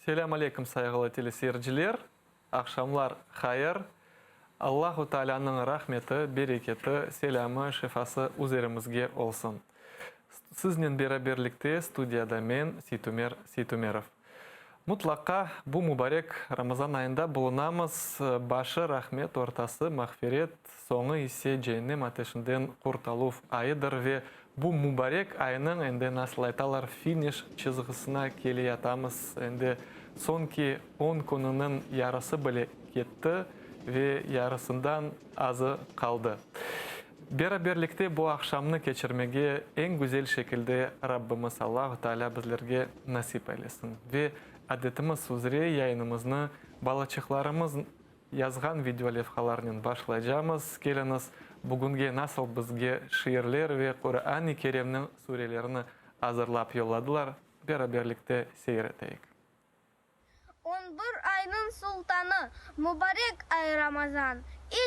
Selâm aleyküm sayğılı teleseyirciler, aqşamlar hayır. Allahu Taalânıñ rahmeti, bereketi, selâmı, şifası üzerimizge olsun. Siznen beraberlikte studiyada men, Seytumer Seytumerov. Mutlaqa bu mubarek Ramazan ayında bulunamız, başı rahmet, ortası mağfiret, soñu ise ceennem ateşinden qurtaluv ayıdır ve bu mubarek aynıñ, endi nasıl aytalar, finiş çızğısına keleyatamız, endi soñki on kününiñ yarısı bile ketti ve yarısından azı qaldı. Beraberlikte bu aqşamnı keçirmege eñ güzel şekilde Rabbimiz Allahu Teala bizlerge nasip eylesin. Ve adetimiz üzre yayınımıznı balaçıqlarımız yazğan videolevhalarnen başlaycamız. Keliñiz, bugünge nasıl bizge şiirler ve Quran-ı Kerimniñ surelerini azırlap yolladılar, beraberlikte seyir eteyik. On bir aynıñ sultanı, mubarek ay Ramazan,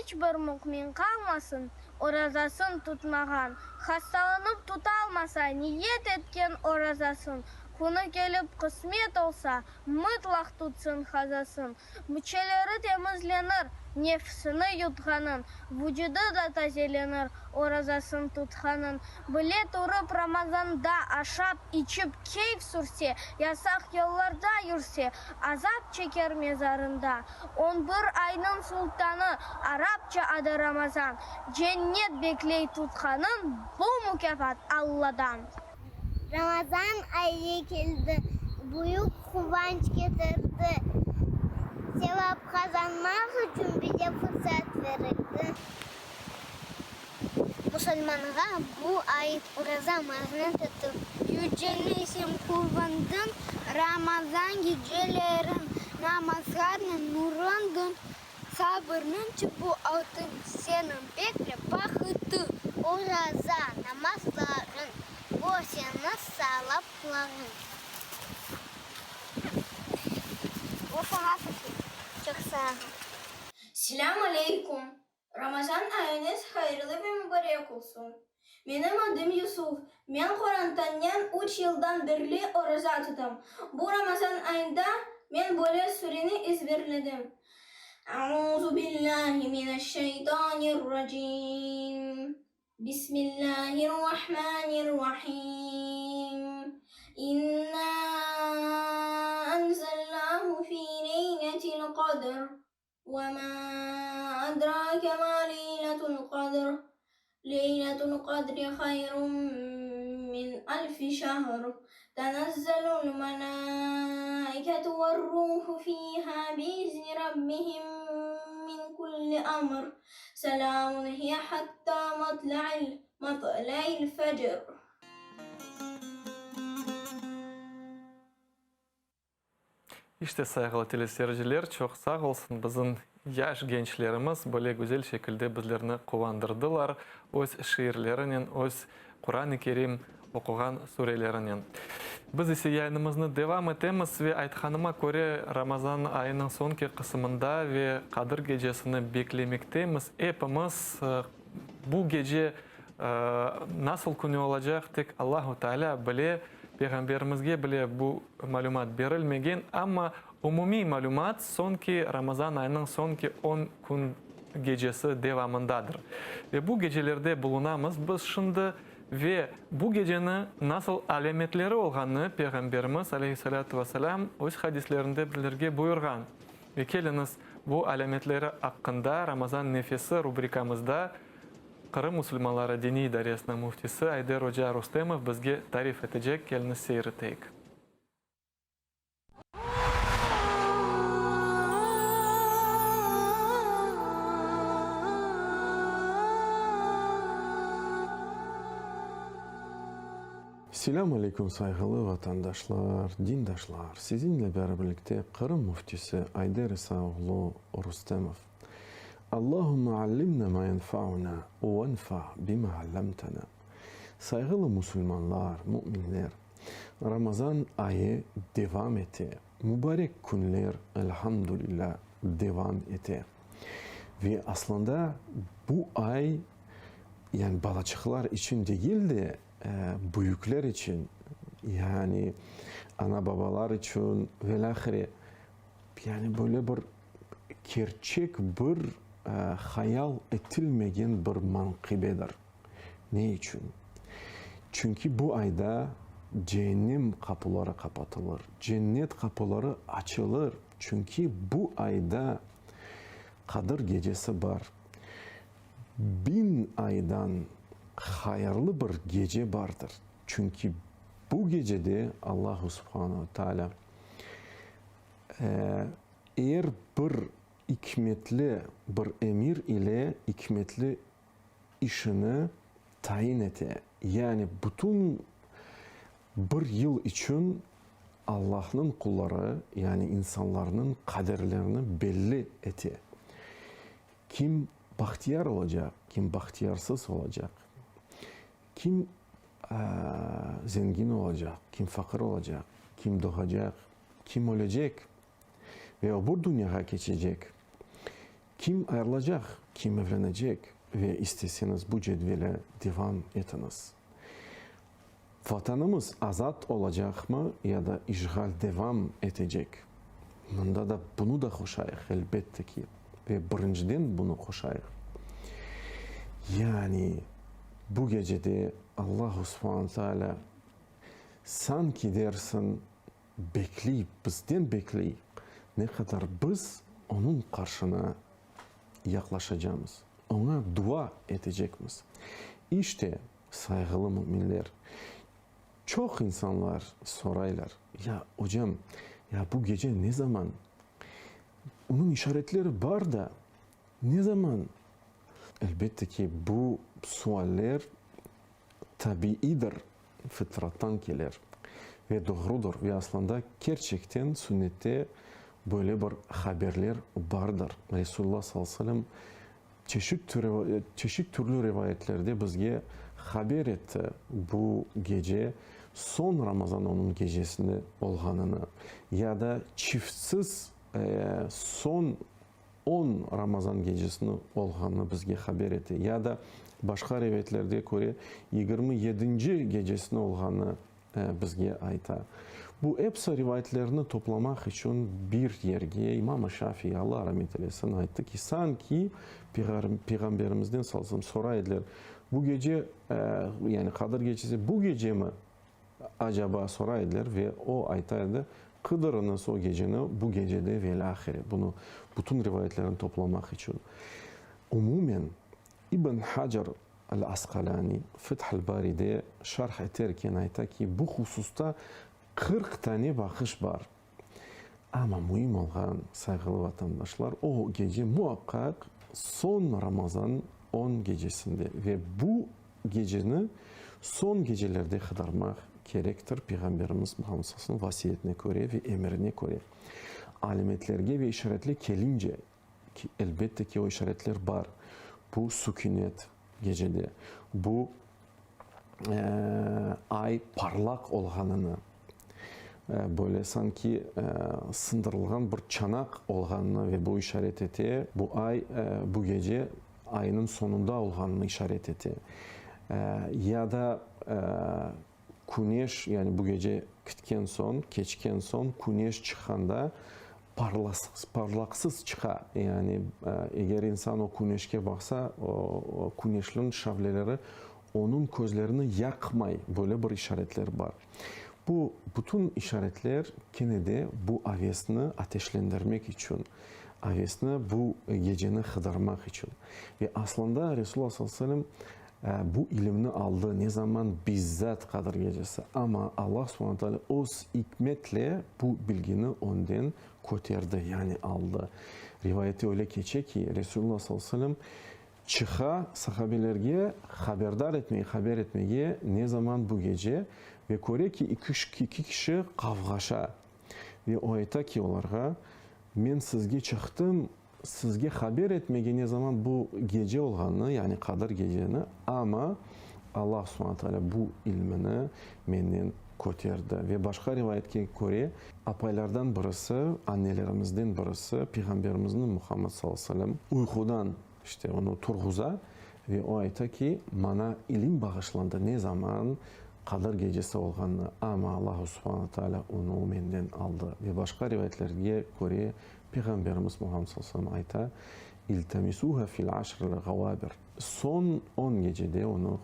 İç bir mümin qalmasın orazasın tutmağan. Hastalanıp tutalmasa, niyet etken orazasın, Künü kelip qısmet olsa, mıtlaq tutsın hazasın. Müçeleri temizlenir, nefsini yutqanıñ, Vucudı da tazelenir orazasın tutqanıñ. Bile turıp Ramazanda aşap, içip, keyf sürse, Yasaq yollarda yürse, azap çeker mezarında. On bir aynıñ sultanı, arapça adı Ramazan, Cennet bekley tutqanıñ, bu mukâfat Alladan. Ramazan ayı keldi, büyük quvanç ketirdi, Sevap qazanmaq içün bize fırsat berildi. Musulmanğa bu ay oraza maña tutup. Yüceli sen quvandıñ, Ramazan gecelerin namazlarnen nurlandıñ, Sabırnıñ tübü altın, seniñ pek bahıtıñ. Oraza namazlarıñ, bu seniñ savaplarıñ. O saña çoq sağ ol. Selâm aleykum! Ramazan ayıñız hayırlı ve mubarek olsun! Menim adım Yusuf. Men qorantamnen üç yıldan berli oraza tutam. Bu Ramazan ayında men böyle sureni ezberledim, Auzu billahi mineşşeytanirracim. Bismillahirrahmanirrahim. İnna enzelnahu fi leyletil qadr. Ve ma adrake ma leyletul qadr, leyletul qadri hayrun min alfi şehr, tenezzelul melâiketu ve'r-ruhu fîhâ bi'izni rabbihim min kulli emr, selâmun hiye hattâ matla'il fecr. İşte, sayğılı teleseyirciler, çoq sağ olsun, bizim yaş gençlerimiz böyle güzel şekilde bizlerni quvandırdılar öz şiirlerinen, öz Quran-ı Kerim oquğan surelerinen. Biz ise yayınımıznı devam etemiz ve aytqanıma köre, Ramazan ayınıñ soñki qısımında ve Qadır gecesini beklemektemiz epimiz. Bu gece nasıl künü olacaq, tek Allahu Teala bile, Peyğamberimizge bile bu malümat berilmegen, amma umumiy malümat soñki Ramazan ayınıñ soñki on kün gecesi devamındadır. Ve bu gecelerde bulunamız biz şimdi ve bu geceni nasıl alâmetleri olğanını Peyğamberimiz, aleyhi-salâtu ve-selâm, öz hadislerinde bizlerge buyurğan. Ve keliñiz, bu alâmetleri aqqında Ramazan nefesi rubrikamızda Qırım musulmanları diniy idaresiniñ müftisi Ayder oca Rustemov bizge tarif etecek, keliñiz seyir eteyik. Selâm aleyküm sayğılı vatandaşlar, dindaşlar! Sizinle beraberlikte Qırım Müftisi Ayder İsa oğlu Rustemov. Allahümme allimna ma yenfa'una venfa bima allamtana. Sayğılı musulmanlar, müminler! Ramazan ayı devam ete, mübarek künler, elhamdülillah, devam ete. Ve aslında bu ay, yani balaçıqlar içün degil de, büyükler içün. yani ana-babalar içün, velâhire, yani böyle bir kerçek bir hayal etilmegen bir manqibedir. Ne içün? Çünki bu ayda ceennem qapuları qapatılır, cennet qapuları açılır, çünki bu ayda Qadır gecesi bar. Biñ aydan hayırlı bir gece bardır. Çünki bu gecede Allahu subhanu ve taalâ er bir ikmetli bir emir ile ikmetli işini tayin ete. Yani bütün bir yıl içün Allahnıñ qulları, yani insanlarnıñ qaderlerini belli ete. Kim bahtiyar olacaq, kim bahtiyarsız olacaq, kim zengin olacaq, kim faqır olacaq, kim doğacaq, kim ölecek ve öbür dünyağa keçecek, kim ayırılacaq, kim evlenecek ve isteseñiz bu cedveli devam etiñiz. Vatanımız azat olacaqmı ya da işğal devam etecek? Mında da bunı da qoşayıq, elbette ki, ve birinciden bunı qoşayıq. Yani bu gecede Allahu subhane taalâ sanki dersiñ bekley, bizden bekley, ne qadar biz onıñ qarşına yaqlaşacamız, oña dua etecekmiz. İşte, Sayğılı müminler, çoq insanlar soraylar, Ya, ocam, ya bu gece ne zaman? Onıñ işaretleri bar da, ne zaman? Elbette ki, bu sualler tabiiydir, fıtrattan kelir ve doğrudır ve aslında kerçekten sünnette böyle bir haberler bardır. Resulullah sallallahu aleyhi ve sellem Çeşit çeşit türlü rivayetlerde bizge haber etti bu gece soñ Ramazan onıñ gecesinde olğanını ya da çiftsiz soñ on Ramazan gecesini olğanını bizge haber ete ya da başqa rivayetlerde köre 27-nci gecesini olğanını bizge ayta. Bu episi rivayetlerni toplamaq içün bir yerge İmam-ı Şafiy, Alla ramet eylesin, ayttı ki, sanki Peyğamberimizden, sallallahu aleyhi ve sellem, soray ediler, bu gece, yani Qadır gecesi bu gecemi acaba soray ediler ve o ayta edi, qıdırıñız o geceni bu gecede ve ilâhre. Bunı bütün rivayetlerni toplamaq içün. Umumen, İbn Hacer Al-Asqalani Feth al-Baride şerh eterken ayta ki, bu hususta 40 tane baqış bar. Amma müim olğan, sayğılı vatandaşlar, o gece muaqqaq soñ Ramazan on gecesinde ve bu geceni soñ gecelerde qıdırmaq kerektir, Peyğamberimiz Muhammed sallallahu aleyhi ve sellem vasiyetine köre ve emirine köre. Alâmetlerge ve işaretler kelince, Ki, elbette ki, o işaretler bar. Bu sükünet gecede, bu ay parlaq olğanını, böyle sanki sındırılğan bir çanaq olğanını ve bu işaret ete, bu ay, bu gece aynıñ soñunda olğanını işaret ete. Ya da Küneş, yani bu gece kitken soñ, keçken soñ, küneş çıqqanda parlasız, parlaqsız çıqa. Yani eger insan o küneşke baqsa, o küneşniñ şavleleri onıñ közlerini yaqmay, böyle bir işaretler bar. Bu bütün işaretler kene de bu avesni ateşlendirmek içün, avesni bu geceni qıdırmaq içün. Ve aslında Resulullah sallallahu aleyhi ve sellem Bu ilimni aldı ne zaman? Bizzat Qadir gecesi. Amma Allah subhane taalâ öz ikmetle bu bilgini önden köterdi, yani aldı. Rivayette öyle keçe ki, Resulullah sallallahu aleyhi ve sellem çıqa sahabelerge haberdar etmege, haber etmege ne zaman bu gece ve köre ki, iki kişi qavğaşa. Ve o ayta ki olarğa, Men sizge çıqtım, Sizge haber etmege ne zaman bu gece olğanını, yani Qadır geceni, amma Allah subhane taalâ bu ilmini menden köterdi. Ve başqa rivayetke köre, apaylardan birisi, annelerimizden birisi Peyğamberimizni Muhammed sallallahu aleyhi ve sellem uyqudan, işte, onı turğuza ve o ayta ki, Maña ilim bağışlandı ne zaman? Qadır gecesi olğanını, amma Allahu subhane taalâ onı menden aldı. Ve başqa rivayetlerge köre, Peyğamberimiz Muhammed sallallahu aleyhi ve sellem ayta, İltemisuha fil aşril ğavabir, soñ on gecede onı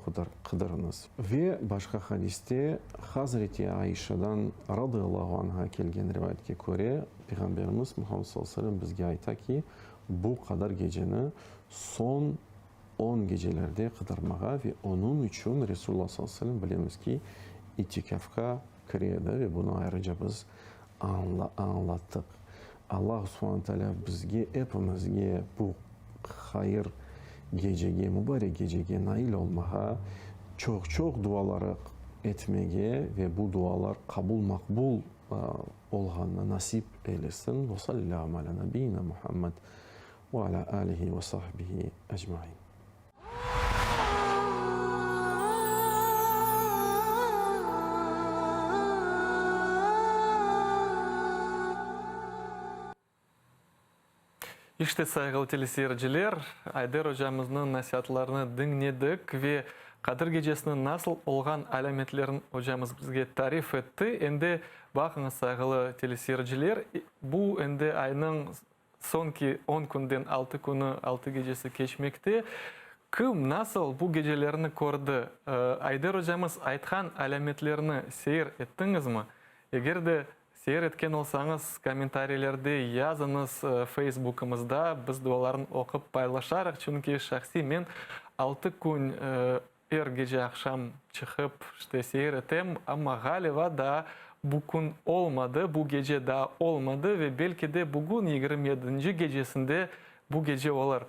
qıdırıñız. Ve başqa hadiste Hazreti Aişadan radıyallahu anha kelgen rivayetke köre, Peyğamberimiz Muhammed sallallahu aleyhi ve sellem bizge ayta ki, bu Qadır geceni soñ on gecelerde qıdırmağa ve onıñ içün Resulullah sallallahu aleyhi ve sellem bilemiz ki, itikafqa kire edi ve bunı ayrıca biz añlattıq. Allah subhane teala bizge epimizge bu hayır gecege, mubarek gecege nail olmağa, çoq-çoq duaları etmege ve bu dualar qabul-maqbul olğanını nasip eylesin. Ve salli-llâhümme alâ nebiyyina Muhammed ve alâ âlihi ve sahbihi ecmaîn. İşte, sayğılı teleseyirciler, Ayder ocamıznıñ nasiatlarını diñledik ve Qadir gecesiniñ nasıl olğan alâmetlerini ocamız bizge tarif etti. Endi baqıñız, sayğılı teleseyirciler, bu endi aynıñ Soñki on künden altı künü, altı gecesi keçmekte. Kim, nasıl bu gecelerni kördi? Ayder ocamız aytqan alâmetlerni seyir ettiñizmi? Eger de seyir etken olsañız, kommentariylerde yazıñız Feysbukımızda, biz de olarnı oqup paylaşarıq, çünki şahsiy men altı kün Er gece aqşam çıqıp, işte, seyir etem, amma, ğaliba, daa bu kün olmadı, bu gece daa olmadı ve belki de bugün, 27-nci gecesinde bu gece olur.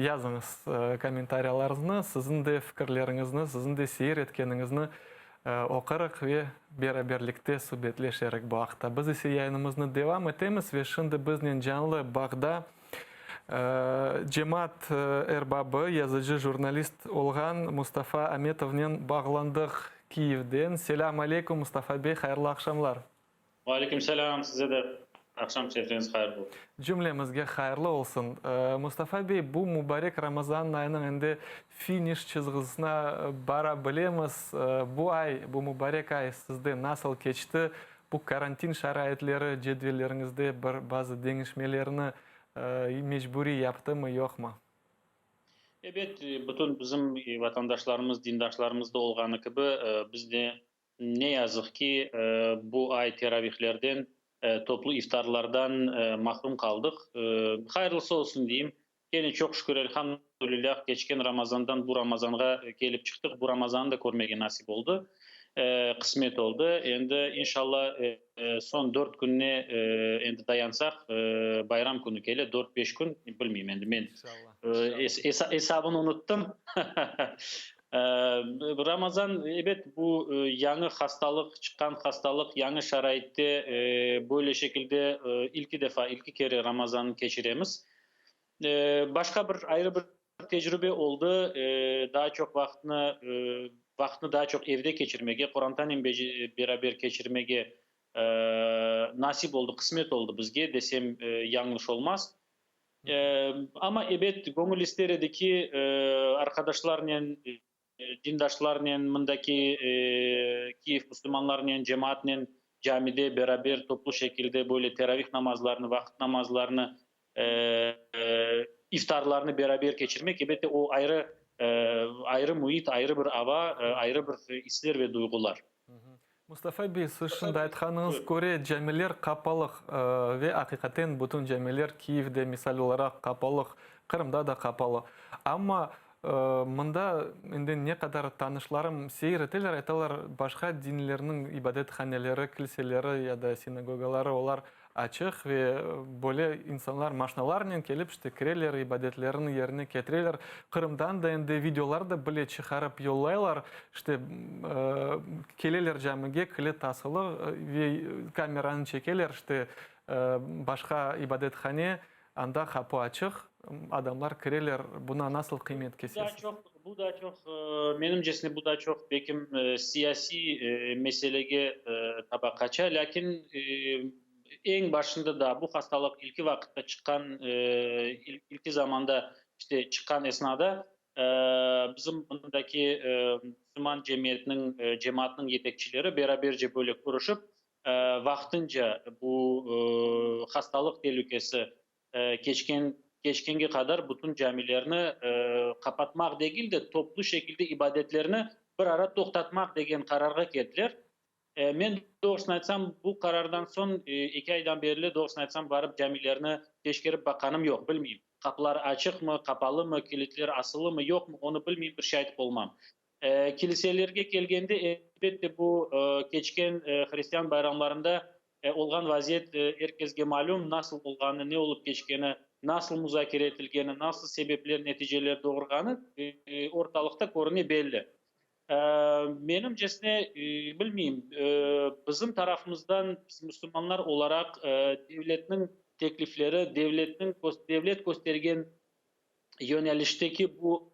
Yazıñız kommentariyalarıñıznı, siziñ de fikirleriñizni, siziñ de seyir etkeniñizni oqurıq ve beraberlikte subetleşerik bu aqta. Biz ise yayınımıznı devam etemiz ve şimdi biznen canlı bağda Cemaat erbabı, yazıcı, jurnalist olğan Mustafa Ametovnen bağlandıq Kiyevden. Selâm aleyküm, Mustafa bey, hayırlı aqşamlar. Ve aleyküm selâm, size de aqşam şerifleriniz hayırlı olsun. Cümlemizge hayırlı olsun. Mustafa bey, bu mübarek Ramazan ayınıñ endi finiş çizğısına bara bilemiz. Bu ay, bu mübarek ay sizde nasıl keçti? Bu karantin şaraitleri cedvelleriñizde bir bazı deñişmelerni mecburiy yaptımı, yoqmı? Ebet, bütün bizim vatandaşlarımız, dindaşlarımızda olğanı kibi, biz de, ne yazıq ki, bu ay teravihlerden, toplu iftarlardan mahrum qaldıq. Hayırlısı olsun deyim. Kene çoq şükür, elhamdülillâh, keçken Ramazandan bu Ramazanğa kelip çıqtıq, bu Ramazannı da körmege nasip oldı, qısmet oldı. Endi, inşalla, soñ dört künne endi dayansaq, bayram künü kele, dört-beş kün, bilmeyim endi, men esabını unuttım. Ramazan, ebet, bu yañı hastalıq, çıqqan hastalıq, yañı şaraitte böyle şekilde ilki defa, ilki kere Ramazannı keçiremiz. Başqa bir, ayrı bir tecrübe oldı, daa çoq vaqıtnı, vaqıtnı daa çoq evde keçirmege, qorantanen beraber keçirmege nasip oldı, qısmet oldı bizge, desem yañlış olmaz. Amma, ebet, göñül ister edi ki, arqadaşlarnen, dindaşlarnen, mındaki Kiyev musulmanlarnen, cemaatnen camide beraber toplu şekilde böyle teravih namazlarını, vaqıt namazlarını, iftarlarnı beraber keçirmek, ebette, o ayrı, ayrı müit, ayrı bir ava, ayrı bir isler ve duyğular. Mustafa bey, siz şimdi aytqanıñız köre, camiler qapalıq ve aqiqaten bütün camiler Kiyevde, misal olaraq, qapalıq, Qırımda da qapalı. Amma mında endi ne qadar tanışlarım seyir eteler, aytalar, başqa dinlerniñ ibadethaneleri, kilseleri ya da sinagogaları, olar Açıq ve böyle insanlar maşnalarnen kelip, işte, kireler, ibadetlerini yerine ketireler. Qırımdan da endi videolar da bile çıqarıp yollaylar. İşte, keleler camige, kilit asılı ve kameranı çekeler, işte, başqa ibadethane, anda qapı açıq, adamlar kireler. Buna nasıl qıymet kesesiz? Bu daa çoq, menimcesine, bu daa çoq, belkim, siyasiy meselege taba qaça. Lâkin eñ başında da bu hastalıq ilki vaqıtta çıqqan, ilki zamanda, işte, çıqqan esnada. Bizim mındaki müslüman cemiyetiniñ, cemaatnıñ yetekçileri beraberce böyle körüşip, vaqtınca bu hastalıq telükesi keçken keçkenge qadar bütün camilerni qapatmaq degil de, toplu şekilde ibadetlerni bir ara toqtatmaq degen qararğa keldiler. Men, doğrusını aytsam, bu qarardan soñ eki aydan berli, doğrusını aytsam, barıp camilerni teşkerip baqqanım yoq, bilmeyim, qapılar açıqmı, qapalımı, kilitler asılımı, yoqmı, onı bilmeyim, bir şey aytıp olmam. Kiliselerge kelgende, elbette, bu keçken hristian bayramlarında olğan vaziyet er kesge malüm, nasıl olğanı, ne olıp keçkeni, nasıl muzakere etilgeni, nasıl sebepler, neticeler doğurğanı ortalıqta körüne, belli. Menimcesine, bilmeyim, bizim tarafımızdan, biz musulmanlar olaraq, devletniñ teklifleri, devletniñ, devlet köstergen yönelişteki bu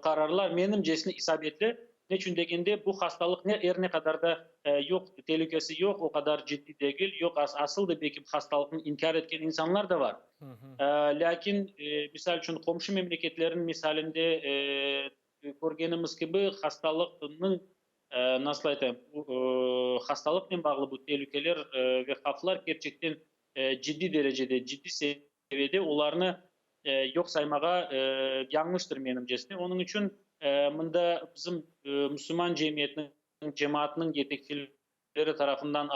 qararlar, menimcesine, isabetli. Neçün degende, bu hastalıq ne, er ne qadar da yoq, telükesi yoq, o qadar ciddiy degil, yoq, asıl da belki hastalıqnı inkâr etken insanlar da bar. Lâkin, misal içün, qomşu memleketlerniñ misalinde Körgenimiz kibi, hastalıqnıñ, nasıl aytayım, hastalıqnen bağlı bu telükeler ve havflar kerçekten ciddiy derecede, ciddiy seviyede, olarnı yoq saymağa yañlıştır, menimcesine. Onıñ içün mında bizim musulman cemiyetiniñ, cemaatınıñ yetekçileri tarafından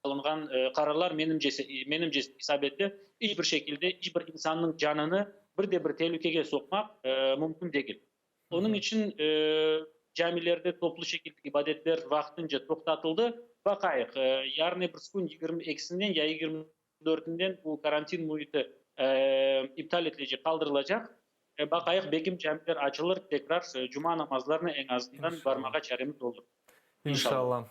alınğan qararlar, menimcese, menimcesine isabetli. İç bir şekilde iç bir insannıñ canını bir de bir telükege soqmaq mümkün degil. Onıñ içün camilerde toplu şekilde ibadetler vaqtınca toqtatıldı. Baqayıq, yarın ebirsi kün 22-sinden ya 24-inden bu karantin müiti iptal etilecek, qaldırılacaq. Baqayıq, belkim camiler açılır, tekrar cuma namazlarına eñ azından barmağa çaremiz olur. İnşallah.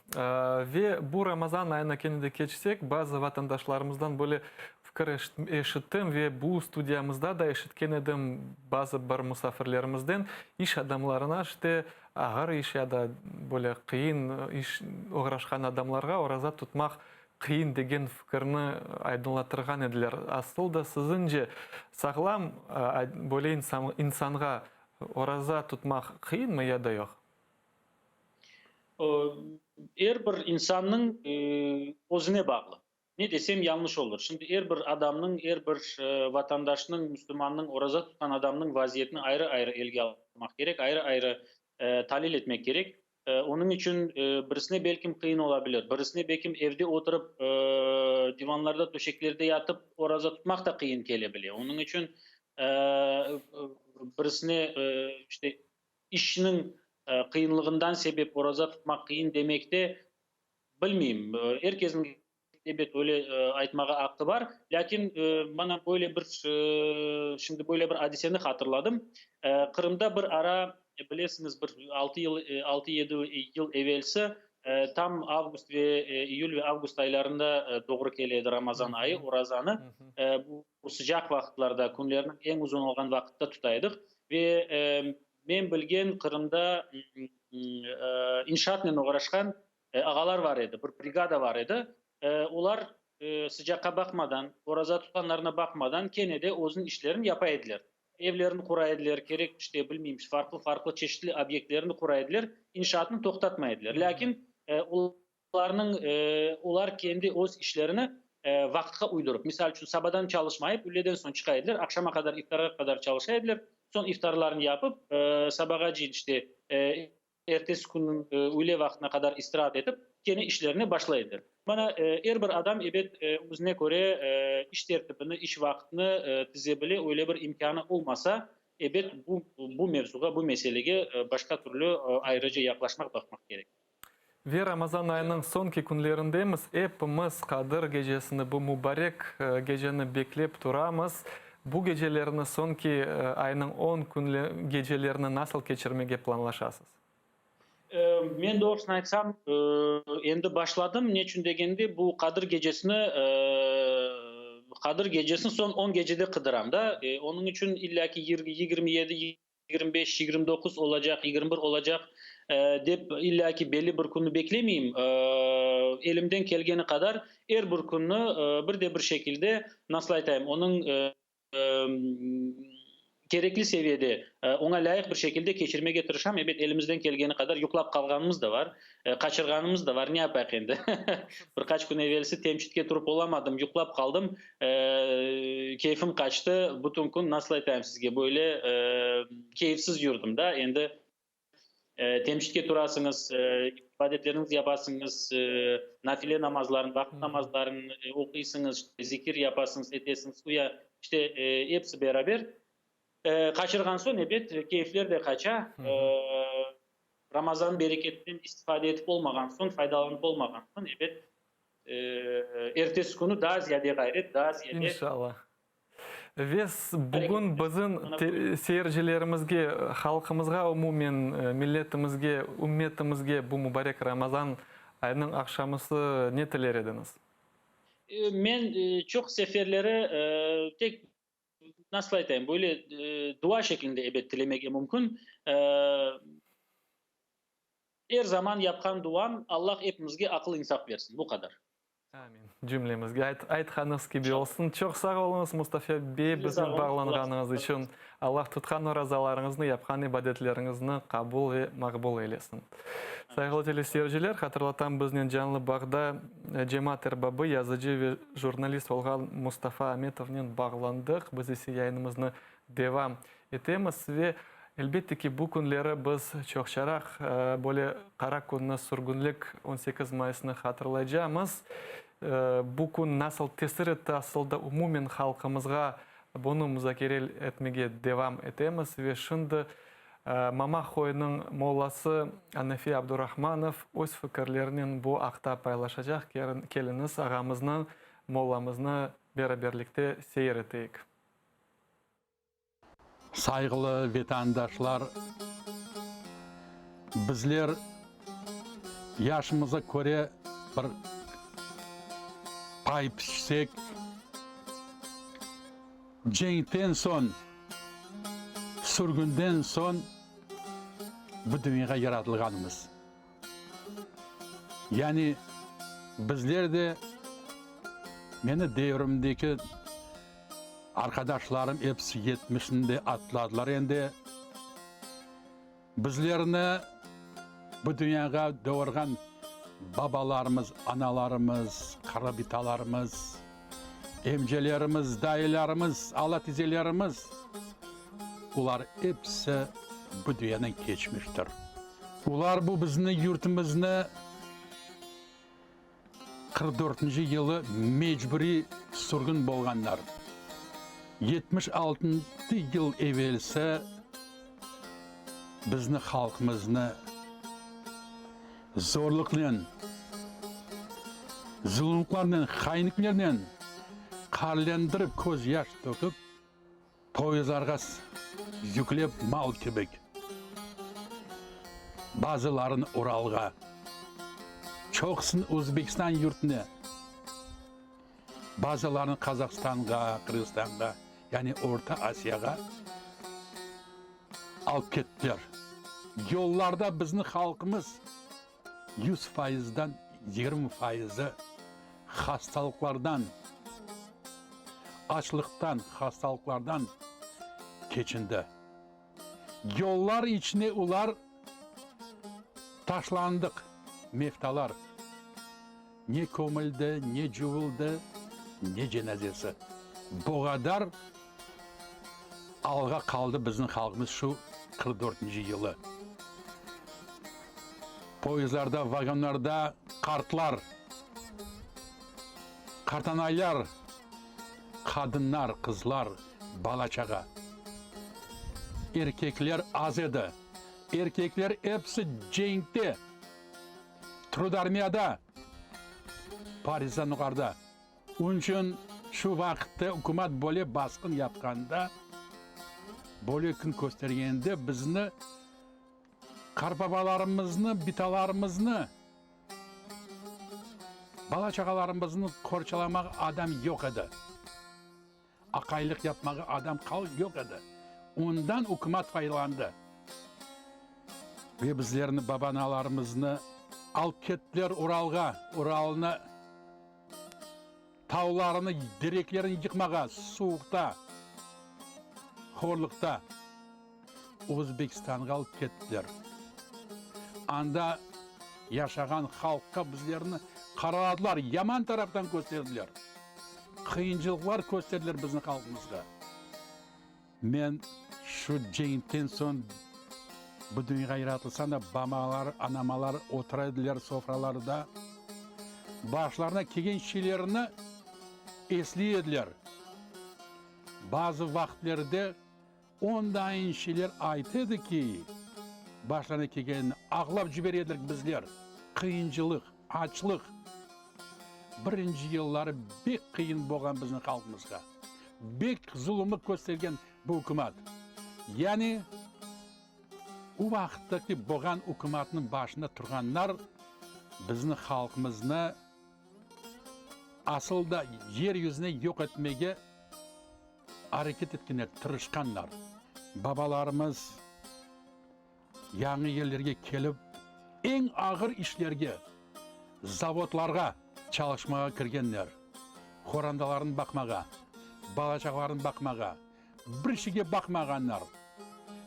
Ve bu Ramazan ayına kene de keçsek, bazı vatandaşlarımızdan böyle fikir eşittim ve bu studiyamızda da eşitken edim bazı bir musafirlerimizden, iş adamlarına işte ağır iş ya da böyle qıyın iş oğraşqan adamlarğa oraza tutmaq qıyın degen fikirni aydınlattırğan ediler. Asıl da siziñce sağlam böyle insanğa oraza tutmaq qıyınmı ya da yoq? Er bir insannıñ özüne bağlı. Ne desem yañlış olur. Şimdi er bir adamnıñ, er bir vatandaşnıñ, müslümannıñ, oraza tutqan adamnıñ vaziyetini ayrı-ayrı elge almaq kerek, ayrı-ayrı talil etmek kerek. Onıñ içün birisine belkim qıyın ola bilir, birisine belkim evde oturıp, divanlarda, töşeklerde yatıp oraza tutmaq da qıyın kele bile. Onıñ içün birisine işte İşniñ qıyınlığından sebep oraza tutmaq qıyın demek de, bilmeyim, er kesniñ ebet öyle aytmağa aqqı bar, lâkin mana böyle bir, şimdi böyle bir adiseni hatırladım. Qırımda bir ara, bilesiñiz, bir altı yıl, altı-yedi yıl evelsi, tam avgust ve iyül ve avgust aylarında doğru kele edi Ramazan ayı, orazanı, bu sıcaq vaqıtlarda, künlerniñ eñ uzun olğan vaqıtta tuta edik. Ve men bilgen Qırımda inşaatnen oğraşqan ağalar bar edi, bir brigada bar edi. Olar sıcaqqa baqmadan, oraza tutqanlarına baqmadan, kene de özüniñ işlerini yapa ediler. Evlerini qura ediler, kerek, işte, bilmeyim, farqlı-farqlı çeşitli obyektlerini qura ediler, inşaatnı toqtatmay ediler. Lâkin Olarnıñ, olar kendi öz işlerini vaqıtqa uydurıp, misal içün, sabadan çalışmayıp, üyleden soñ çıqa ediler, aqşama qadar, iftarğa qadar çalışa ediler, soñ iftarlarını yapıp, sabağacıyın, işte, ertesi künniñ üyle vaqtına qadar istiraat etip, kene işlerine başlay ediler. Mana, er bir adam, ebet, özüne köre iş tertibini, iş vaqtını tize bile, öyle bir imkânı olmasa, ebet, bu, bu mevzuğa, bu meselege başqa türlü ayrıca yaqlaşmaq, baqmaq kerek. Ve Ramazan ayınıñ soñki künlerindemiz, epimiz Qadır gecesini, bu mubarek geceni beklep turamız. Bu gecelerni, soñki aynıñ on künli gecelerini nasıl keçirmege planlaşasız? Men doğrusını aytsam, endi başladım. Neçün degende, bu Qadır gecesini, Qadır gecesini soñ on gecede qıdıram da. Onıñ içün illâ ki 27, 25, 29 olacaq, 21 olacaq dep illâ ki belli bir künni beklemeyim. Elimden kelgeni qadar er bir künni bir de bir şekilde, nasıl aytayım, onıñ. Kerekli seviyede, oña lâyıq bir şekilde keçirmege tırışam. Ebet, elimizden kelgeni qadar yuqlap qalğanımız da var, qaçırğanımız da var. Ne yapayıq endi? Bir qaç kün evelsi temçitke turıp olamadım, yuqlap qaldım, keyfim qaçtı. Bütün kün, nasıl aytayım sizge, böyle keyfsiz yürdim da. Endi Temçitke turasıñız, ibadetleriñizni yapasıñız, nafile namazlarını, vaqıt namazlarını oquysıñız, zikir yapasıñız, etesiñiz, uya, işte, episi beraber. Qaçırğan soñ, ebet, keyfler de qaça. Ramazan bereketinden istifade etip olmağan soñ, faydalanıp olmağan soñ, ebet, ertesi künü daa ziyade ğayret, daa ziyade. İnşallah. Ve bugün bizim seyircilerimizge, halqımızğa umumen, milletimizge, ümmetimizge bu mubarek Ramazan ayınıñ aqşamısı ne tiler ediñiz? Men çoq seferleri tek, nasıl aytayım, böyle dua şeklinde, ebet, tilemege mümkün. Er zaman yapqan duam, Allah epimizge aqıl-insaf bersin, bu qadar. Amin. Cümlemizge aytqanıñız kibi olsun. Çoq sağ oluñız, Mustafa bey, biznen bağlanğanıñız içün. Allah tutqan orazalarıñıznı, yapqan ibadetleriñizni qabul ve maqbul eylesin. Sayğılı teleseyirciler, hatırlatam, biznen canlı bağda cemaat erbabı, yazıcı ve jurnalist olğan Mustafa Ametovnen bağlandıq. Biz ise yayınımıznı devam etemiz ve, elbette ki, bu künleri biz çoqçaraq böyle qara künni, sürgünlik 18 mayısnı hatırlaycamız. Bu kün nasıl tesir etti asıl da umumen halqımızğa, bunı muzakere etmege devam etemiz. Ve şimdi Mamaqoynıñ mollası Anefi Abdurahmanov öz fikirlerinen bu aqta paylaşacaq. Keliñiz, ağamıznı, mollamıznı beraberlikte seyir eteyik. Sayğılı vetandaşlar, bizler yaşımıza köre bir pay piçsek, cenkten soñ, sürgünden soñ bu dünyağa yaratılğanmız. Yani bizler de, meni devrimdeki Arqadaşlarım episi yetmişni de atladılar endi. Bizlerni bu dünyağa doğurğan babalarımız, analarımız, qarabitalarımız, emcelerimiz, dayılarımız, ala-tizelerimiz, olar episi bu dünyadan keçmiştir. Olar bu bizni yurtumıznı 44-nci yılı mecburiy sürgün bolğanlar. 76 yıl evelsi bizni halqımıznı zorluqnen, zulumlıqlarnen, hainliklernen qarlendirip, köz yaş töküp, Poyezdlarğa yüklep mal kibik, bazıların Uralğa, çoqusını Özbekistan yurtuna, bazılarını Qazahstanğa, Qırğızstanğa, yani Orta Asiyağa alıp kettiler. Yollarda bizni halqımız 100 fayızdan 20 fayızı hastalıqlardan, açlıqtan, hastalıqlardan keçindi. Yollar içine ular taşlandıq, meftalar. Ne kömüldi, ne cuvuldı, ne cenazesi. Bu qadar alğa qaldı bizim halqımız şu qırq dörtünci yılı. Poyezdlarda, vagonlarda qartlar, qartanaylar, qadınlar, qızlar, bala-çağa. Erkekler az edi. Erkekler episi cenkte. Trudarmiyada, partizanlarda. Onıñ içün şu vaqıtta ükümet böyle basqın yapqanda, böyle kün köstergende bizni, qartbabalarımıznı, bitalarımıznı, bala-çağalarımıznı qorçalamağa adam yoq edi. Aqaylıq yapmağa adam yoq edi. Ondan ükümet faydalandı. Ve bizlerni, baba-analarımıznı alıp kettiler Uralğa, Uralnı tavlarını, direklerini yıqmağa, suvuqta. Horluqta Özbekistanğa alıp kettiler. Anda yaşağan halqqa bizlerni qaraladılar, yaman taraftan kösterdiler. Qıyıncılıqlar kösterdiler bizni halqımızğa. Men şu cenkten soñ bu dünyağa yaratılsam da, bamalar, anamalar otura ediler sofralarda, başlarına kelgen şeylerni esley ediler. Bazı vaqıtlerde ondayın şeyler ayta edi ki, başlarına kelgenini ağlap cibere ediler bizler. Qıyıncılıq, açlıq. Birinci yılları bek qıyın bolğan bizim halqımızğa. Bek zulumlıq köstergen bu ükümat. Yani o vaqıttaki bolğan ükümatnıñ başında turğanlar bizni halqımıznı asıl da yer yüzüne yoq etmege areket etkenler, tırışqanlar. Babalarımız yañı yerlerge kelip, eñ ağır işlerge, zavodlarğa çalışmağa kirgenler, qorantalarını baqmağa, bala-çağalarını baqmağa, bir şeyge baqmağanlar,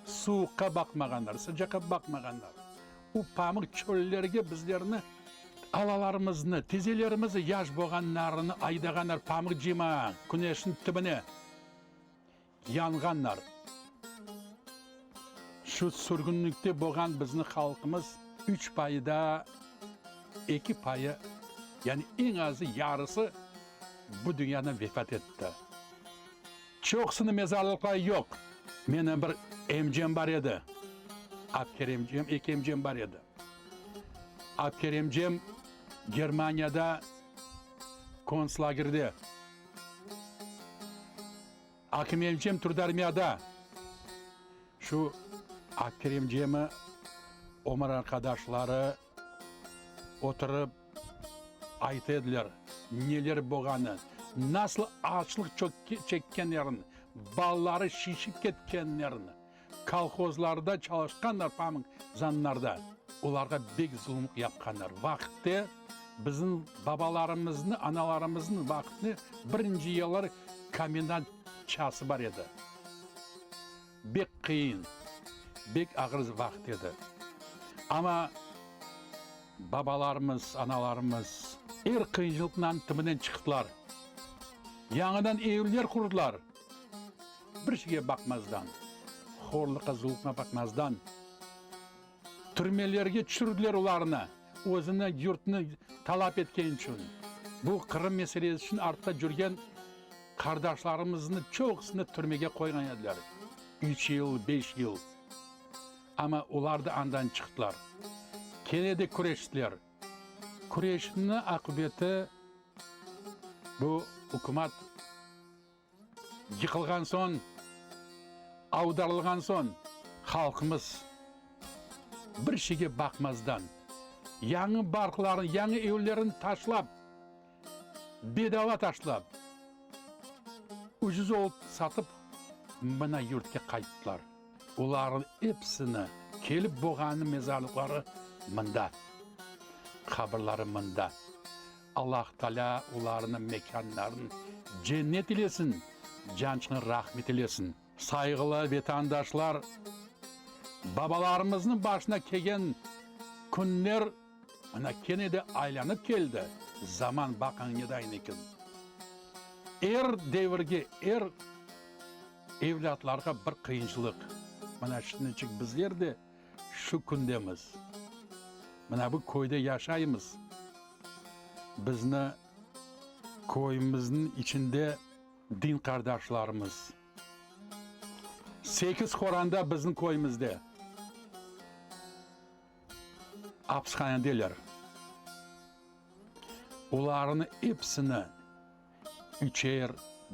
suvuqqa baqmağanlar, sıcaqqa baqmağanlar. O pamıq çöllerge bizlerni, alalarımıznı, tizelerimizni yaş bolğanlarını aydağanlar pamıq cıymağa, küneşniñ tibine yanğanlar. Şu sürgünlikte bolğan bizni halqımız üç payda eki payı, yani eñ azı yarısı bu dünyadan vefat etti. Çoqusınıñ mezarlıqları yoq. Menim bir emcem bar edi, Abker emcem, eki emcem bar edi. Abker emcem Germaniyada kontslagerde, Akim emcem Trudarmiyada. Şu Abker emcemi ömür arqadaşları oturıp ayta ediler, neler bolğanı, nasıl açlıq çekkenlerini, balaları şişip ketkenlerini, kolhozlarda çalışqanlar pamıq zanlarda, olarğa bek zulumlıq yapqanlar. Vaqıtte bizim babalarımıznı, analarımıznıñ vaqıtını birinci yıllar komendant çası bar edi. Bek qıyın, bek ağır vaqıt edi. Amma babalarımız, analarımız er qıyıncılıqnan tibinen çıqtılar. Yañıdan evler qurdılar. Bir şeyge baqmazdan, horluqqa, zulumğa baqmazdan, türmelerge tüşürdiler olarnı, özüni, yurtını talap etken içün. Bu Qırım meselesi içün artta cürgen Qardaşlarımıznı çoqusını türmege qoyğan ediler, üç yıl, beş yıl. Amma olar da andan çıqtılar. Kene de küreştiler. Küreşniñ aqibeti bu ükümat yıqılğan soñ, avdarılğan soñ halqımız bir şeyge baqmazdan, yañı barqlarını, yañı evlerini taşlap, Bedava taşlap, ucuz olıp satıp, mına yurtke qayttılar. Olarnıñ episini kelip boğannıñ mezarlıqları mında, qabırları mında. Allah Taalâ olarnıñ mekânlarını cennet eylesin, cançığını rahmet eylesin. Sayğılı vetandaşlar, babalarımıznıñ başına kelgen künler mına kene de aylanıp keldi, zaman baqıñ nedayın eken. Er devirge, er evlâtlarğa bir qıyınçılıq. Mına şimdiçik bizler de şu kündemiz. Mına bu köyde yaşaymız. Bizni köyümizniñ içinde din qardaşlarımız. Sekiz qoranda bizim köyümizde apishanedeler. Olarnıñ episini üçer,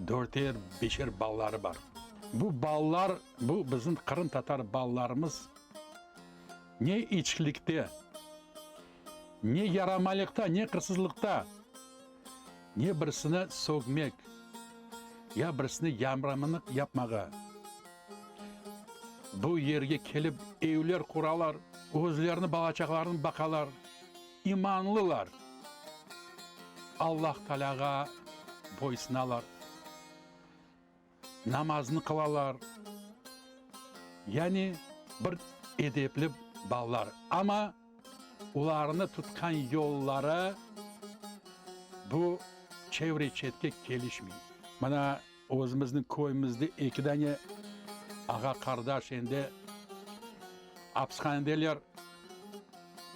dörter, beşer balaları bar. Bu balalar, bu bizim qırımtatar balalarımız ne içkilikte, ne yaramaylıqta, ne qırsızlıqta, Ne birisini sögmek, ya birisine yamramınıq yapmağa. Bu yerge kelip evler quralar, özlerini, bala-çağalarını baqalar, imanlılar, Allah Taalâğa boysunalar, namaznı qılalar. Yani bir edepli balalar. Amma olarnı tutqan yolları bu çevre-çetke kelişmey. Mına özümizniñ köyümizde eki dane ağa-qardaş endi apishanedeler,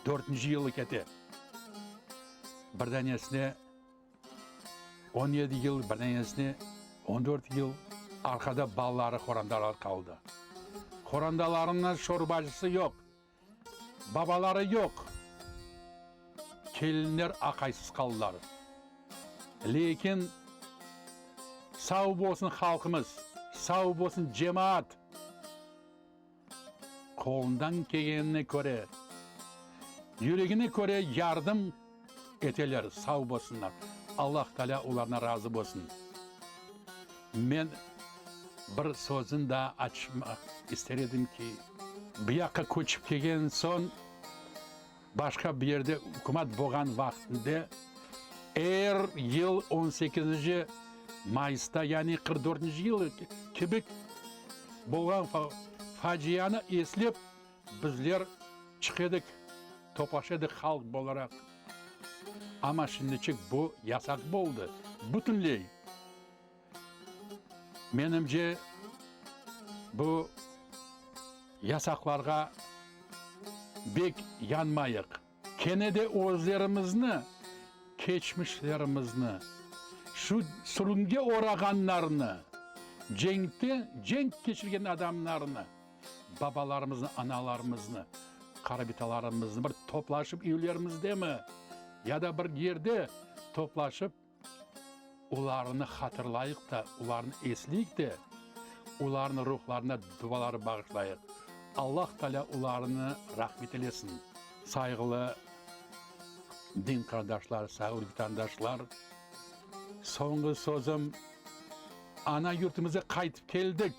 dörtünci yılı kete. Bir danesine 17 yıl, bir danesine 14 yıl. Arqada balaları, qorantaları qaldı. Qorantalarınıñ şorbacısı yoq. Babaları yoq, kelinler aqaysız qaldılar. Leykin sağ bolsun halqımız, sağ bolsun cemaat, qolundan kelgenine köre, yüregine köre yardım eteler, sağ bolsunlar. Allah Taalâ olardan razı bolsun. Men bir sözün daa açmaq ister edim ki, bu yaqqa köçip kelgen soñ, başqa bir yerde ükümet bolğan vaqtında er yıl on sekizinci mayısta, yani 44 dörtünci yıl kibi bolğan facianı eslep, bizler çıqa edik, toplaşa edik halq bolaraq. Amma şimdiçik bu yasaq boldı, bütünley. Menimce, bu yasaqlarğa bek yanmayıq. Kene de özlerimizni, keçmişlerimizni, şu sürgünge oğrağanlarnı, cenkte cenk keçirgen adamlarnı, babalarımıznı, analarımıznı, qarabitalarımıznı bir toplaşıp evlerimizdemi ya da bir yerde toplaşıp, Olarnı hatırlayıq da, olarnı esleyik de, olarnıñ ruhlarına dualar bağışlayıq. Allah Taalâ olarnı rahmet eylesin. Sayğılı din qardaşlar, sayğılı vatandaşlar, soñğı sözüm, ana yurtumıza qaytıp keldik.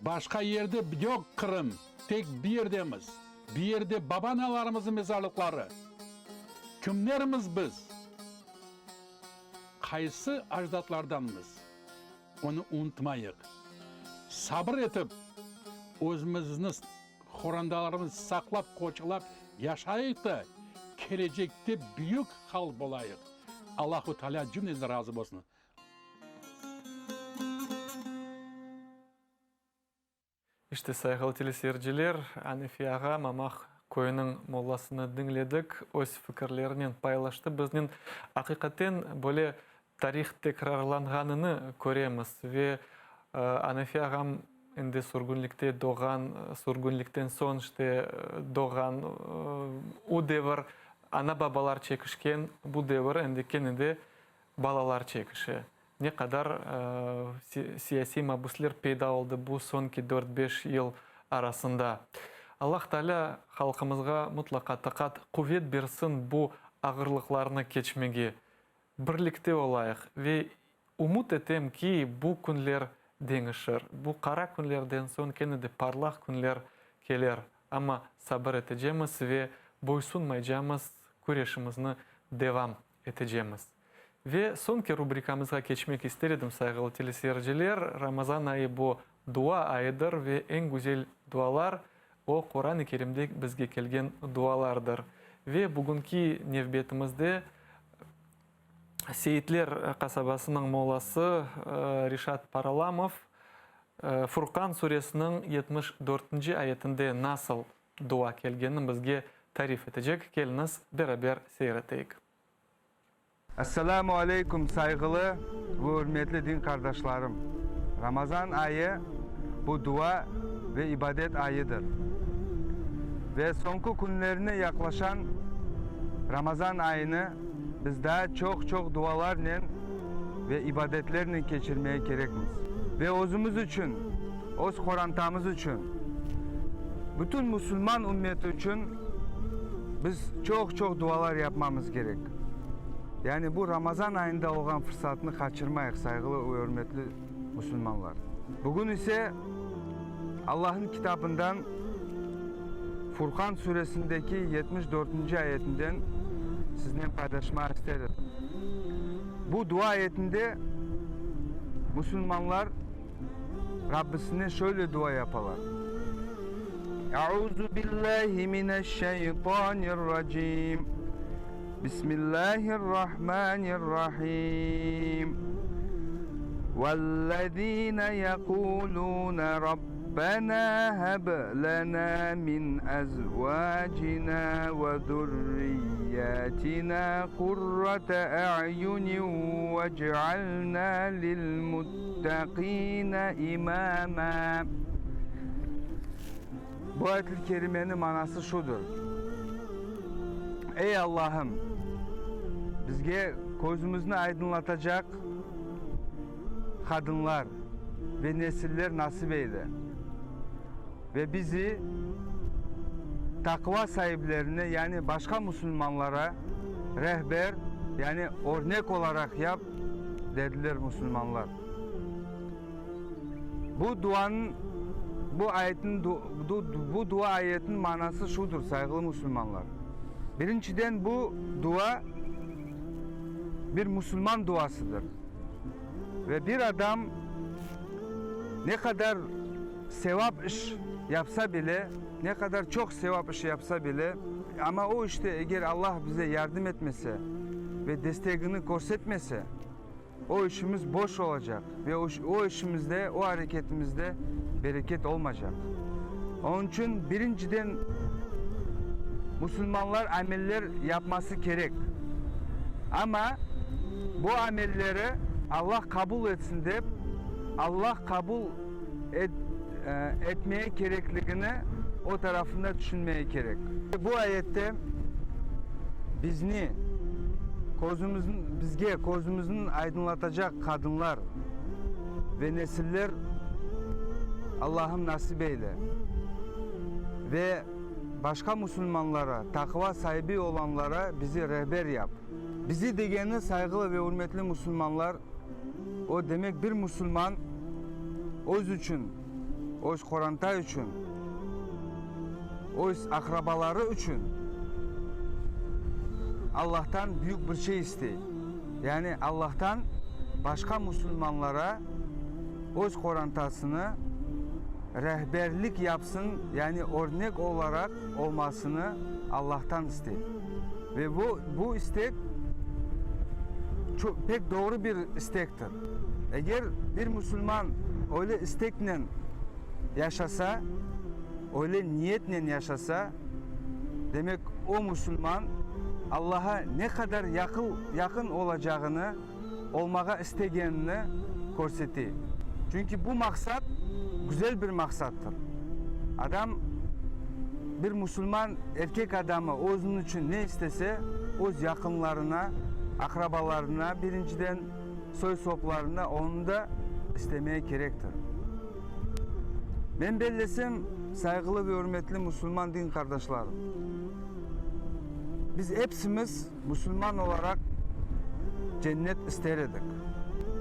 Başqa yerde yoq Qırım, tek bir yerdemiz. Bir yerde baba-analarımıznıñ mezarlıqları. Kimlermiz biz? Qaysı acdatlardanmız? Onı unutmayıq. Sabır etip, özümizni, qorantalarımıznı saqlap, qorçalap yaşayıq da, kelecekte büyük halq bolayıq. Allahu Teala cümlemizden razı bolsun. İşte, sayğılı teleseyirciler, Anefi ağa Mamaq köyüniñ mollasını diñledik, öz fikirlerinen paylaştı biznen. Aqiqaten, böyle tarih tekrarlanğanını köremiz ve Anefi ağam endi sürgünlikte doğğan, sürgünlikten soñ işte doğğan o devir, ana-babalar çekişken bu devir endi kene de balalar çekişe. Ne qadar siyasiy mabüsler peyda oldı bu soñki dört-beş yıl arasında. Allah Taalâ halqımızğa mıtlaqa taqat, quvet bersin bu ağırlıqlarnı keçmege. Birlikte olayıq ve ümüt etem ki, bu künler deñişir. Bu qara künlerden soñ kene de parlaq künler keler. Amma sabır etecemiz ve boysunmaycamız, küreşimizni devam etecemiz. Ve soñki rubrikamızğa keçmek ister edim, sayğılı teleseyirciler. Ramazan ayı bu dua ayıdır ve eñ güzel dualar, o, Quran-ı Kerimde bizge kelgen dualardır. Ve bugünki nevbetimizde Seyitler qasabasınıñ mollası Reşat Paralamov Furqan suresiniñ 74-nci ayetinde nasıl dua kelgenini bizge tarif etecek. Keliñiz, beraber seyir eteyik. Esselamu aleykum, sayğılı ve ürmetli din qardaşlarım! Ramazan ayı, bu dua ve ibadet ayıdır. Ve soñki künlerine yaqlaşan Ramazan ayını biz daa çoq-çoq dualarnen ve ibadetlernen keçirmege kerekmiz. Ve özümiz içün, öz qorantamız içün, bütün musulman ümmeti içün biz çoq-çoq dualar yapmamız kerek. Yani bu Ramazan ayında olğan fırsatnı qaçırmayıq, sayğılı ve ürmetli musulmanlar. Bugün ise Allahnıñ kitabından Furqan suresindeki 74-nci ayetinden siznen paylaşmağa ister edim. Bu dua ayetinde musulmanlar. Rabbisine şöyle dua yapalar, Euzu billahi mineşşeytanirracim, Bismillahirrahmanirrahim, Vellezine yekulune Rabbena heb lena min ezvacina ve zurriyatina qurrate a'yunin vec'alna lilmuttaqine imama. Bu ayet-i kerimeniñ manası şudır, Ey Allahım, bizge közümizni aydınlatacaq qadınlar ve nesiller nasip eyle ve bizi taqva saiplerine, yani başqa musulmanlara rehber, yani örnek olaraq yap, dediler musulmanlar. Bu duanıñ, bu ayetniñ, bu dua ayetiniñ manası şudır, sayğılı musulmanlar. Birinciden, bu dua bir musulman duasıdır. Ve bir adam ne qadar sevap iş yapsa bile, ne qadar çoq sevap iş yapsa bile, amma o işte eger Allah bize yardım etmese ve destegini körsetmese, O işimiz boş olacaq ve o işimizde, o areketimizde bereket olmacaq. Onıñ içün birinciden musulmanlar ameller yapması kerek. Amma bu amelleri Allah qabul etsin dep, Allah qabul etmeye kerekligini o tarafında tüşünmeye kerek. Bu ayette bizni, közümüzniñ, bizge közümüzni aydınlatacaq qadınlar ve nesiller Allahım nasip eyle ve başqa musulmanlara, taqva saibi olanlara bizi rehber yap. Bizi degeni, sayğılı ve ürmetli musulmanlar, o demek bir musulman öz içün, öz qoranta içün, öz aqrabaları içün Allahtan büyük bir şey istey. Yani Allahtan başqa musulmanlara öz qorantasını rehberlik yapsın, yani örnek olaraq olmasını Allahtan istey. Ve bu, bu istek pek doğru bir istektir. Eger bir musulman öyle isteknen yaşasa, öyle niyetnen yaşasa, demek o musulman Allaha ne qadar yaqın olacağını, olmağa istegenini körsete. Çünki bu maqsat güzel bir maqsattır. Adam, bir musulman erkek adamı özüniñ içün ne istese, öz yaqınlarına, aqrabalarına, birinciden, soy-soplarına onı da istemeye kerektir. Men bellesem, sayğılı ve ürmetli musulman din qardaşlarım, biz epsimiz musulman olaraq cennet ister edik,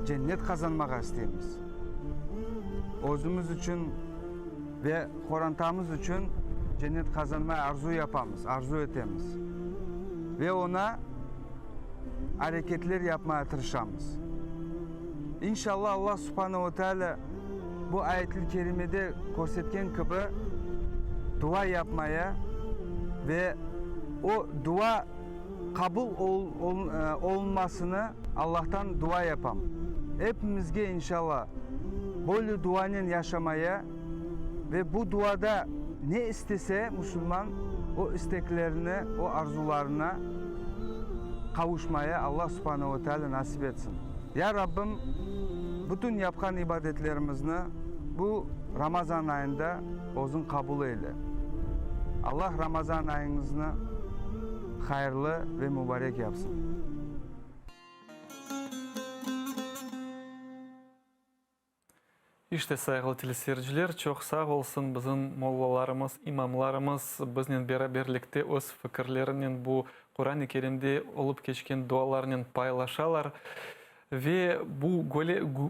cennet qazanmağa isteymiz. Özümiz içün ve qorantamız içün cennet qazanmay arzu yapamız, arzu etemiz ve oña areketler yapmaya tırışamız. İnşallah Allah subhane ve teala bu ayetil kerimede körsetken kibi dua yapmaya ve o dua qabul olunmasını Allahtan dua yapam. Epimizge inşallah böyle duanen yaşamaya ve bu duada ne istese musulman o isteklerine, o arzularına qavuşmaya Allah subhane ve teala nasip etsin. Ya Rabbim, bütün yapqan ibadetlerimizni bu Ramazan ayında Özüñ qabul eyle. Allah Ramazan ayıñıznı hayırlı ve mubarek yapsın. İşte, sayğılı teleseyirciler, çoq sağ olsun bizim mollalarımız, imamlarımız biznen beraberlikte öz fikirlerinen bu Quran-ı Kerimde olıp keçken dualarnen paylaşalar. Ve bu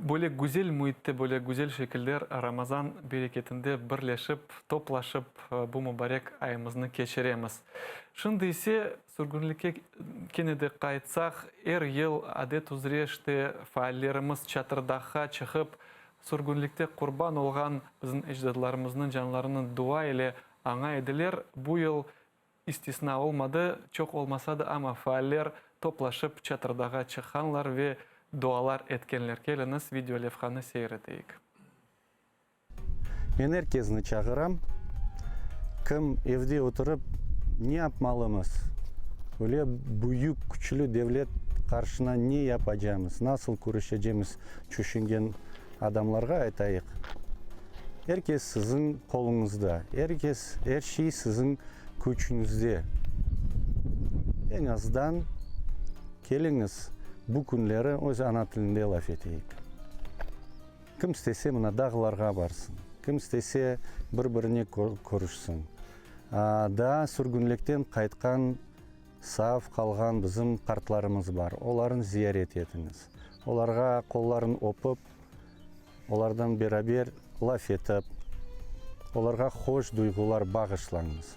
böyle güzel müitte, böyle güzel şekilde Ramazan bereketinde birleşip, toplaşıp bu mubarek ayımıznı keçiremiz. Şimdi ise sürgünlikke kene de qaytsaq, er yıl adet üzre işte faallerimiz Çatırdağğa çıqıp, Sürgünlikte qurban olğan bizim ecdadlarımıznıñ canlarını dua ile aña ediler. Bu yıl istisna olmadı, çoq olmasa da, amma faaller toplaşıp Çatırdağa çıqqanlar ve dualar etkenler. Keliñiz, video levhanı seyir eteyik. Men er kezni çağıram, kim evde oturıp, ne yapmalımız, öyle büyük, küçlü devlet qarşına ne yapacamız, nasıl küreşecemiz tüşüngen adamlarğa aytayıq, er kes siziñ qoluñızda, er kes, er şey siziñ küçüñizde. Eñ azdan keliñiz, bu künleri öz ana tilinde laf eteyik. Kim istese, mına, dağlarğa barsın, kim istese, bir-birine körüşsin. Daa sürgünlikten qaytqan, sağ qalğan bizim qartlarımız bar, olarnı ziyaret etiñiz. Olarğa qolların öpip, olardan beraber laf etip, olarğa hoş duyğular bağışlañız.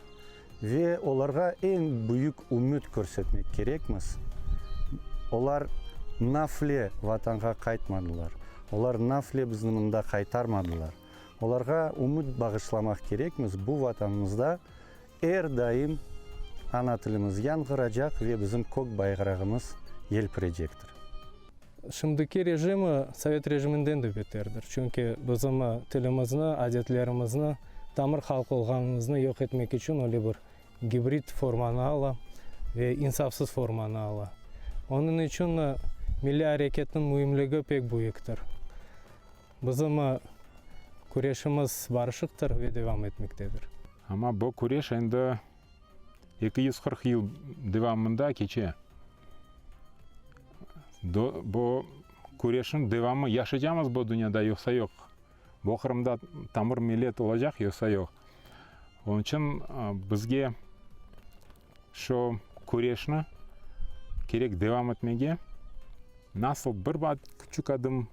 Ve olarğa eñ büyük ümüt körsetmek kerekmiz, olar nafle Vatanğa qaytmadılar, olar nafle bizni mında qaytarmadılar. Olarğa ümüt bağışlamaq kerekmiz, bu Vatanımızda er daim ana tilimiz yañğıracaq ve bizim kök bayrağımız yelpirecektir. Şimdiki rejim sovet rejiminden de beterdir, çünki bizim tilimizni, adetlerimizni, tamır halq olğanımıznı yoq etmek içün öyle bir gibrid formanı ala ve insafsız formanı ala. Onıñ içün milliy areketniñ müimligi pek büyüktir. Bizim küreşimiz barışıqtır ve devam etmektedir. Amma bu küreş endi 240 yıl devamında keçe. Bu küreşniñ devamı, yaşaycamız bu dünyada yoqsa yoq? Bu Qırımda tamır millet olacaq yoqsa yoq? Onıñ içün bizge şu küreşni kerek devam etmege, nasıl bir küçük adım,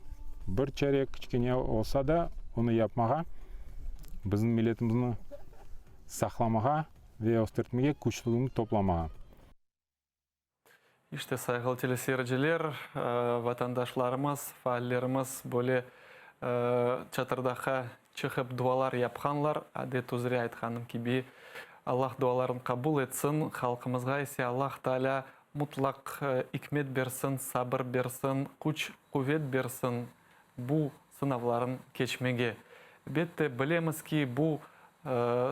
bir çare kiçkene olsa da, onı yapmağa, bizim milletimizni saqlamağa ve östürtmege küçlügini toplamağa. İşte, sayğılı teleseyirciler, vatandaşlarımız, faallerimiz böyle Çatırdağqa çıqıp dualar yapqanlar. Adet üzre aytqanım kibi, Allah dualarını qabul etsin, halqımızğa ise Allah Taalâ mutlaq ikmet bersin, sabır bersin, küç, quvet bersin. Bu sınavların keçmege. Elbette, bilemiz ki, bu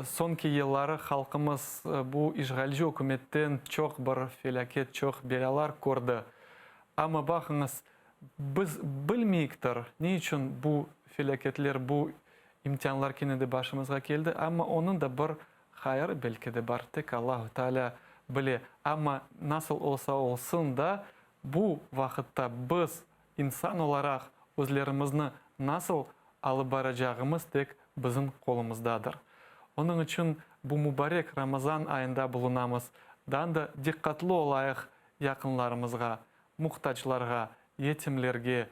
soñki yılları halqımız bu işğalci ükümetten çoq bir felâket, çoq belâlar kördi. Amma baqıñız, biz bilmeyiktir, ne içün bu felâketler, bu imtianlar kene de başımızğa keldi, amma onıñ da bir hayırı belki de bar, tek Allahu Teala bile. Amma nasıl olsa olsun da, bu vaqıtta biz İnsan olaraq özlerimizni nasıl alıp baracağımız tek bizim qolumızdadır. Onıñ içün bu mubarek Ramazan ayında bulunamız, daa da diqqatlı olayıq yaqınlarımızğa, muhtaclarğa, yetimlerge,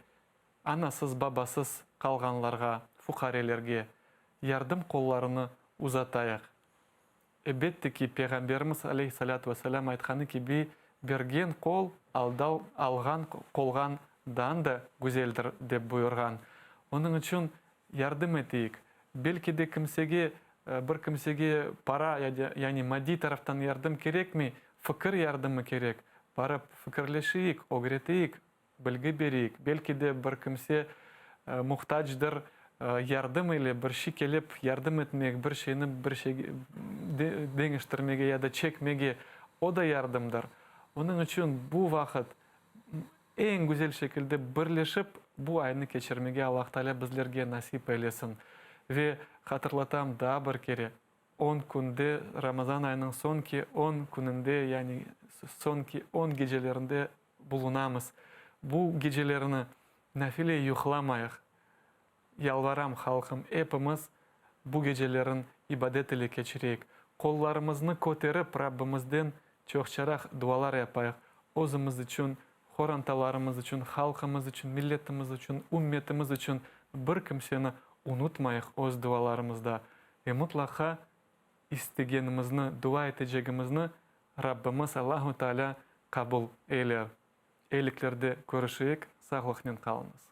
anasız-babasız qalğanlarğa, fuqarelerge yardım qollarını uzatayıq. Elbette ki, Peyğamberimiz aleyhi salâtu ve selâm aytqanı kibi, bergen qol aldal alğan qolğan dan da güzeldir, dep buyurğan. Onıñ içün yardım eteyik. Belki de kimsege, bir kimsege para yani maddiy taraftan yardım kerekmey, fikir yardımı kerek. Barıp fikirleşeyik, ögreteyik, Bilgi bereyik, belki de bir kimse muhtacdır, yardım ile bir şey kelip yardım etmek, bir şeyni bir şeyge deñiştirmege ya da çekmege, o da yardımdır. Onıñ içün bu vaqıt eñ güzel şekilde birleşip bu aynı keçirmege Allah Teala bizlerge nasip eylesin. Ve hatırlatam daa bir kere, On künde, Ramazan ayınıñ soñki on kününde, yani soñki on gecelerinde bulunamız. Bu gecelerini nafile yuqlamayıq. Yalvaram, halqım, epimiz bu gecelerin ibadet ile keçireyik. Qollarımıznı köterip, Rabbimizden çoqçaraq dualar yapayıq. Özümiz içün, qorantalarımız içün, halqımız içün, milletimiz içün, ümmetimiz içün bir kimseni unutmayıq öz dualarımızda. Ve mutlaqa istegenimizni, dua etecegimizni Rabbimiz Allahu Teala qabul eyler. Eyliklerde körüşeyik, sağlıqnen qalıñız.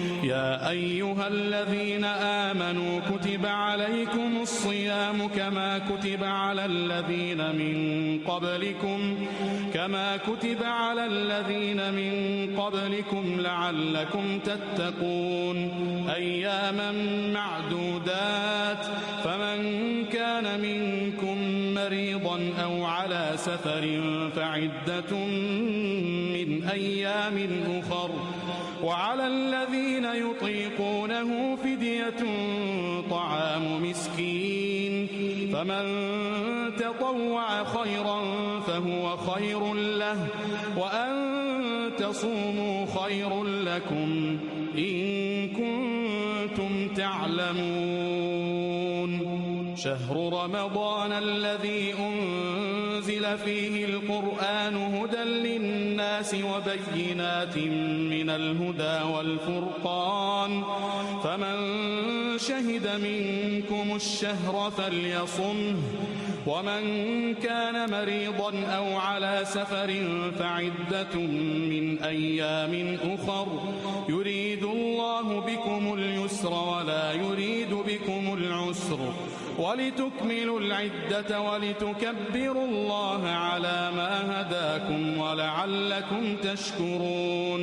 Ya eyyühellezine âmenû kutibe aleykumus-siyâmu kemâ kutibe alellezîne min qablikum kemâ kutibe alellezîne min qablikum leallekum tettekûn eyyâmen ma'dûdât femen kâne minkum merîdan ev alâ seferin fe'iddetun min eyyâmin uhar Ve alellezîne yutîkûnehu fidyetun ta'amu miskîn, femen tetavva'a hayran fehuve hayrun leh, ve en tesûmû hayrun lekum in kuntum te'lemûn. Şehru Ramazânellezî unzile fîhil Qur'ânu huden linnâsi ve beyinâtin minel hudâ vel furqân, femen şehide minkumuş-şehre felyasumh, ve men kâne merîdan ev alâ seferin feiddetun min eyyâmin uhar, yuridullahu bikumul yusra ve lâ yuridu bikumul usr. Ve litukmilul iddete ve litukebbirullaha alâ mâ hedâkum ve leallekum teşkurûn.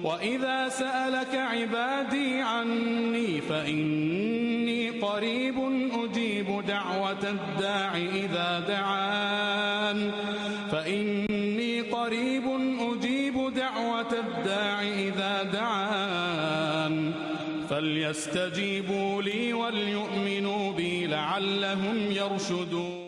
Ve izâ se'eleke ibâdî annî fe innî qarîbun ucîbu da'veted-dâ'i izâ de'ân. Fe innî qarîbun ucîbu da'veted-dâ'i izâ de'ân. Felyestecîbû lî velyu'minû bî leallehum yerşudûn.